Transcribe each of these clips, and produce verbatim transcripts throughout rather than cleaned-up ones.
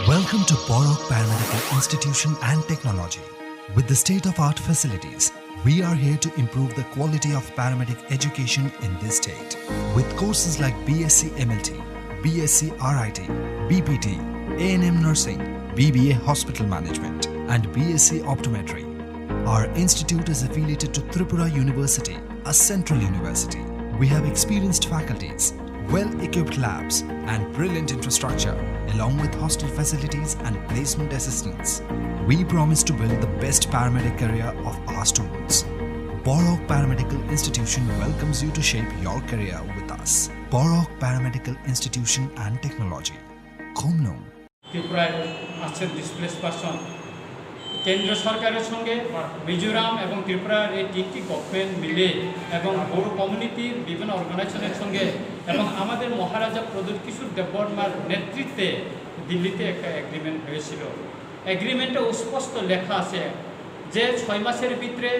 Welcome to Borok Paramedical Institution and Technology. With the state-of-art facilities, we are here to improve the quality of paramedic education in this state. With courses like B S c M L T, B S c R I T, B P T, A N M nursing, B B A hospital management, and B S c optometry, our institute is affiliated to Tripura University, a central university. We have experienced faculties, well-equipped labs, and brilliant infrastructure, along with hostel facilities and placement assistance. We promise to build the best paramedic career of our students. Borok Paramedical Institution welcomes you to shape your career with us. Borok Paramedical Institution and Technology. Khumlung. ত্রিপুরায় আছে displace person. কেন্দ্র সরকারের সঙ্গে মিজোরাম এবং ত্রিপুরার এই তিনটি গভর্নমেন্ট মিলে এবং বড়ো কমিউনিটির বিভিন্ন অর্গানাইজেশনের সঙ্গে এবং আমাদের মহারাজা প্রদ্যোৎ কিশোর দেববর্মার নেতৃত্বে দিল্লিতে একটা এগ্রিমেন্ট হয়েছিল। এগ্রিমেন্টে স্পষ্ট লেখা আছে যে ছয় মাসের ভিতরে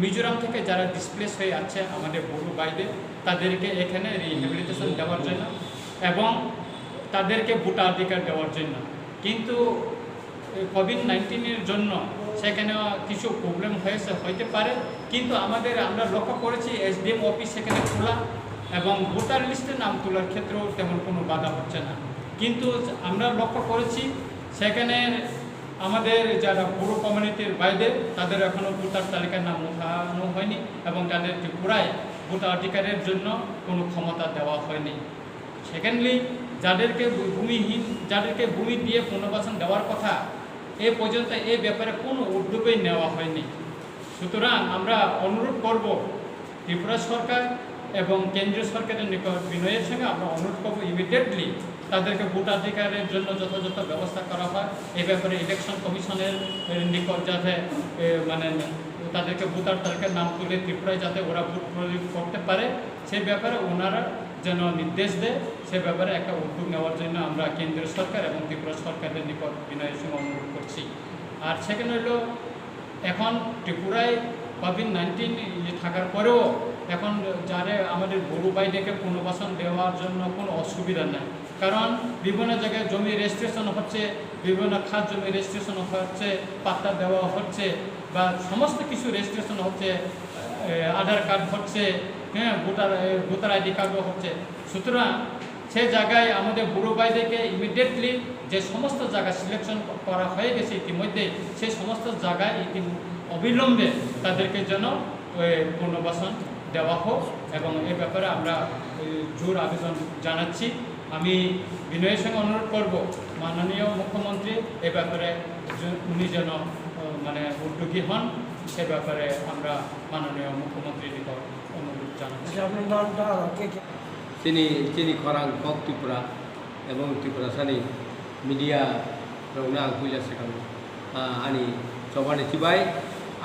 মিজোরাম থেকে যারা ডিসপ্লেস হয়ে আছে আমাদের বড়ো ভাইদের, তাদেরকে এখানে রিহ্যাবিলিটেশন দেওয়ার জন্য এবং তাদেরকে ভোটাধিকার দেওয়ার জন্য। কিন্তু কোভিড নাইন্টিনের জন্য সেখানে কিছু প্রবলেম হয়েছে, হইতে পারে, কিন্তু আমাদের আমরা লক্ষ্য করেছি এসডিএম অফিস সেখানে খোলা এবং ভোটার লিস্টে নাম তোলার ক্ষেত্রেও তেমন কোনো বাধা হচ্ছে না। কিন্তু আমরা লক্ষ্য করেছি সেখানে আমাদের যারা বড়ো কমিউনিটির বাইরে, তাদের এখনও ভোটার তালিকায় নাম ওঠানো হয়নি এবং তাদের ত্রিপুরায় ভোটাধিকারের জন্য কোনো ক্ষমতা দেওয়া হয়নি। সেকেন্ডলি, যাদেরকে ভূমিহীন, যাদেরকে ভূমি দিয়ে পুনর্বাসন দেওয়ার কথা, এ পর্যন্ত এ ব্যাপারে কোনো উদ্যোগই নেওয়া হয়নি। সুতরাং আমরা অনুরোধ করব ত্রিপুরা সরকার এবং কেন্দ্রীয় সরকারের নিকট বিনয়ের সঙ্গে আমরা অনুরোধ করব, ইমিডিয়েটলি তাদেরকে ভোটাধিকারের জন্য যথাযথ ব্যবস্থা করা হয়। এ ব্যাপারে ইলেকশন কমিশনের নিকট যাতে, এ, মানে, তাদেরকে ভোটার তালিকায় নাম তুলে ত্রিপুরায় যাতে ওরা ভোট প্রয়োগ করতে পারে, সে ব্যাপারে ওনারা যেন নির্দেশ দেয়, সে ব্যাপারে একটা উদ্যোগ নেওয়ার জন্য আমরা কেন্দ্রীয় সরকার এবং ত্রিপুরা সরকারের নিকট বিনয়ের সঙ্গে অনুরোধ করছি। আর সেকেন্ড হলো, এখন ত্রিপুরায় কোভিড নাইন্টিন ইয়ে থাকার পরেও এখন যারে আমাদের বড়ো ভাইদেরকে পুনর্বাসন দেওয়ার জন্য কোনো অসুবিধা নাই, কারণ বিভিন্ন জায়গায় জমি রেজিস্ট্রেশন হচ্ছে, বিভিন্ন খাস জমি রেজিস্ট্রেশন হচ্ছে, পাট্টা দেওয়া হচ্ছে বা সমস্ত কিছু রেজিস্ট্রেশন হচ্ছে, এ, আধার কার্ড হচ্ছে, হ্যাঁ, ভোটার, এ, ভোটার আইডি কার্ডও হচ্ছে। সুতরাং সে জায়গায় আমাদের বড়ো ভাইদেরকে ইমিডিয়েটলি যে সমস্ত জায়গা সিলেকশন করা হয়ে গেছে ইতিমধ্যে, সেই সমস্ত জায়গায় ইতি অবিলম্বে তাদেরকে যেন, এ, পুনর্বাসন দেওয়া হোক এবং এ ব্যাপারে আমরা, এ, জোর আবেদন জানাচ্ছি। আমি বিনয়ের সঙ্গে অনুরোধ করব, মাননীয় মুখ্যমন্ত্রী এ ব্যাপারে যে-, উনি যেন, আহ, মানে উদ্যোগী হন, সে ব্যাপারে আমরা মাননীয় মুখ্যমন্ত্রীর নিকট অনুরোধ জানাচ্ছি। আচ্ছা, আপনার নামটা আর কে কে? Chini, chini khorang kok Tripura, ebong Tripura sani media rokno ang puila swkang, ah, ani chobani chibai,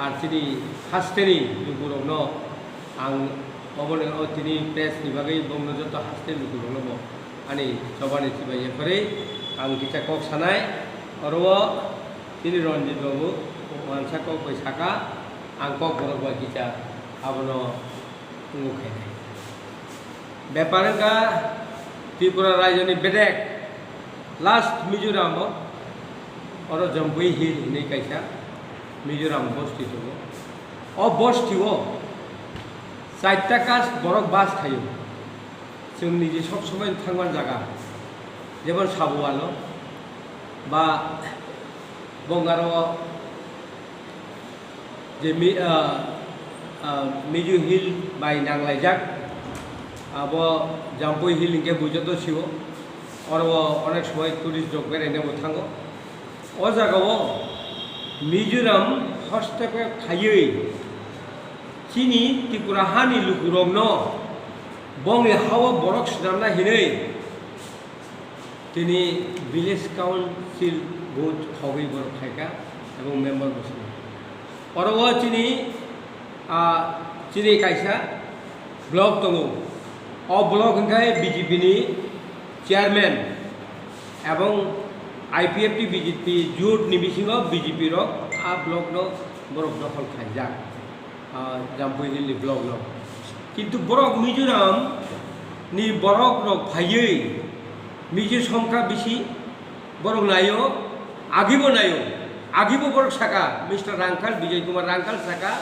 ar chini hasteni lukurokno ang oboni o tini press ni bagwi bongno joto haste lukurokno bo ani chobani chibai yaphari ang kisa kok sanai, oro o chini Ranjit babu wansa kok bai saka, ang kok borok bai kisa abono wngwi khainai. Bepar wngkha Tripura rajyoni bedek last Mizoram o, oro Jampui Hill hinwi kaisa Mizoram bosti tongo. O bosti o chaita caste borok bas khaio. Chwng niji sob somoi thangmani jaga, jemon Sabualo ba Bongaro je mi, ah, ah, Mizo Hill bai nanglaijak, abo Jampui Hill hinkhe buijoto sio, oro o onek somoi tourist rok beraina bo thango. O jaga o Mizoram hostep khaiwi chini Tripura hani lukurokno bongni ha o borok swnamna hinwi tini village council vote khogwi borok khaikha ebong member bo swngo. Oro o chini, ah, chini kaisa block tongo. O block hwnkhe B J P ni chairman ebong I P F T B J P jut ni bisingo B J P rok a block no borok dokhol khaijak. Ah, Jampui Hill ni block no. Kintu borok Mizoram ni borok rok phaiwi Mizo songkha bisi, Borok naio, agibo naio, agibo borok saka, Mister Rangkhal, Bijoy Kumar Rangkhal saka,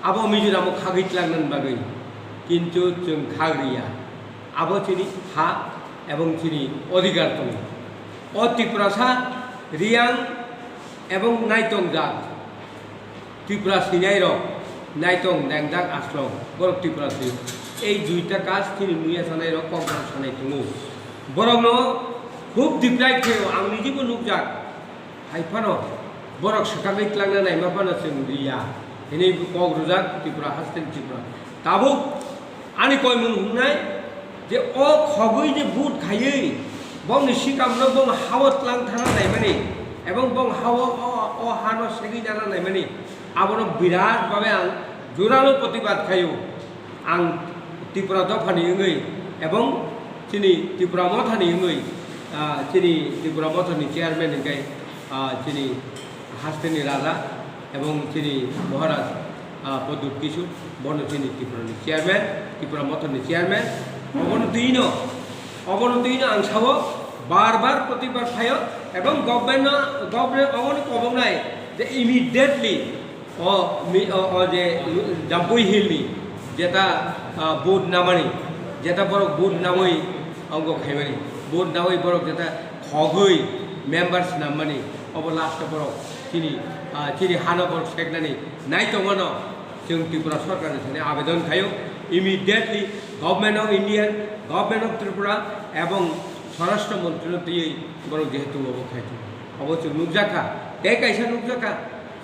abo Mizoram o khagwi tlangnani bagwi. Kintu chwng khagriya. Abo chini ha ebong chini odhikar tongo. O Tiprasa, Riyang ebong Naitong jat. Tripura swinai rok, Naitong, Dengjak, Aslong, borok Tripura swi. Ei duita caste chini muya sanai rok kok rok sanai tongo. Borok no khub deprive khaio, ang nijibo nukjak. Hai phano borok swkagwi tlangna naima phano chwng riya hinwi kok rwjak Tripura haste ni Tripura. Tabuk ani koimung hwngnai je o khogwi je vote khaiwi bongni sikamno bong hao tlang thana naimani ebong bong hao o, o hano segwi nana naimani abono birat babe ang juralo protibad khaio. Ang Tripura dophani wngwi ebong chini Tripura mothani wngwi, ah, chini Tripura mothani chairman hwnkhe, ah, chini hasteni raja ebong chini Maharaj, ah, Pradyut Kishore, bono chini Tripurani chairman, Tripura mothani chairman. Obono twino, obono twino ang sao bar bar protibad khaio ebong government no, government obono koboknai je immediately o mi-, o, o je Jampui Hill ni jeta, ah, vote namani, jeta borok vote namwi ongo khaimani, vote namwi borok jeta khogwi members nammani, obo last o borok chini, ah, chini hano borok seknani nai tongmano chwng Tripura sorkar ni thani abedon khaio, immediately Government of India, Government of Tripura ebong Swarashtra Montri no twiwi borok jehetu obo khai tongo. Obo chwng nukjakha, tei kaisa nukjakha,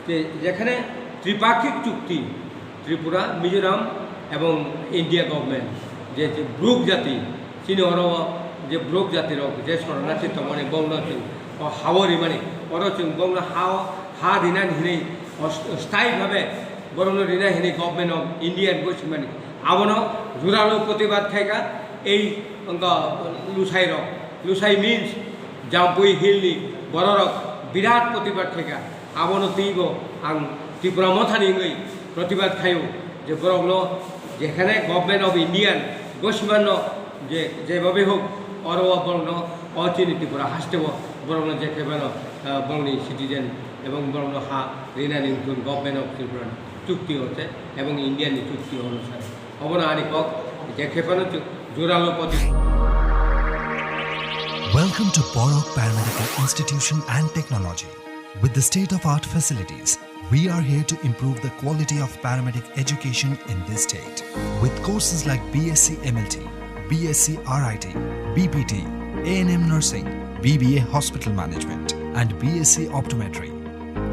je-, jekhane tripakhik chukti Tripura, Mizoram ebong India government je, je Bruk jati, chini oro je Bruk jati rok je soronarthi tongmani bongno chwng o hao rimani, oro chwng bongno hao, ha rinani hinwi o st-, sthai bhabe borokno rina hinwi government of India ni gostimani abono juralo protibad khaika ei wngkha Lusai rok. Lusai means Jampui Hill ni bororok birat protibad khaika. Abono twibo ang Tripura mothani wngwi protibad khaio je borokno jekhane Government of India gosimanno je, jebobe hok oro o borokno o chini Tripura hasteo borokno jekhebano, ah, borokni citizen ebong borokno ha rinani wngthun Government of Tripura chukti hote ebong India ni chukti onusare. Obono ani kok, je khe phano chu juralo poti. Welcome to Borok Paramedical Institution and Technology. With the state-of-art facilities, we are here to improve the quality of paramedic education in this state. With courses like B S c M L T, B S c R I T, B P T, A N M nursing, B B A hospital management, and B S c optometry,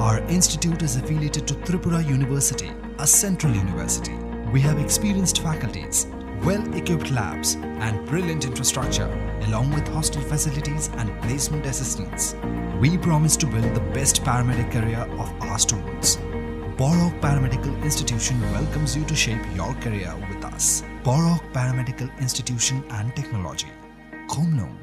our institute is affiliated to Tripura University, a central university. We have experienced faculties, well-equipped labs, and brilliant infrastructure, along with hostel facilities and placement assistance. We promise to build the best paramedic career of our students. Borok Paramedical Institution welcomes you to shape your career with us. Borok Paramedical Institution and Technology. Khumlung.